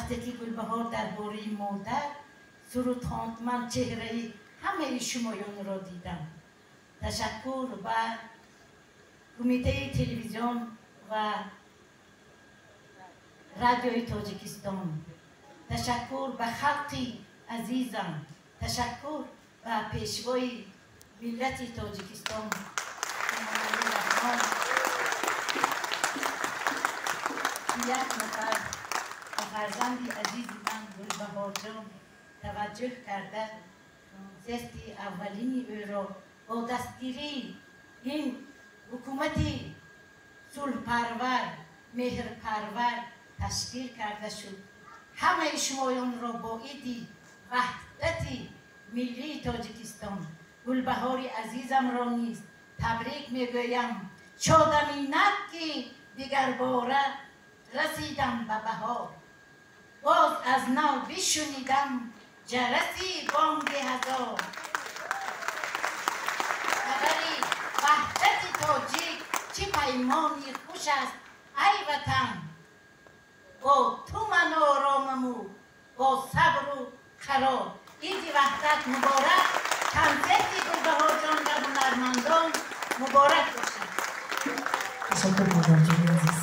Вақте ки Гулбаҳор дар бораи модар суруд хонд, ман чеҳраи ҳамаи шумоёнро дидам. Ташаккур ба Кумитаи телевизион ва радиои Тоҷикистон, ташаккур ба халқи азизам, ташаккур ба пешвои миллати Тоҷикистон Эмомалӣ Раҳмон, ки як нафар ба фарзанди азизи ман Гулбаҳорҷон таваҷҷӯҳ карда, консерти аввалини ӯро бо дастгирии ин ҳукумати сулҳпарвар, меҳрпарвар ташкил карда шуд. Ҳамаи шумоёнро бо иди ваҳдати миллии Тоҷикистон, Гулбаҳори азизамро низ табрик мегӯям. Шодаминак, ки дигарбора расидам ба баҳор, боз аз нав бишунидам ҷараси бонги ҳазор. Хабари ваҳдати тоҷик чӣ паймони хуш аст, ай ватан! Бо ту ман оромаму бо сабру қарор. Иди ваҳдат муборак, консерти Гулбаҳорҷон ва ҳунармандон муборак бошад. Ташаккур, модарҷони азиз.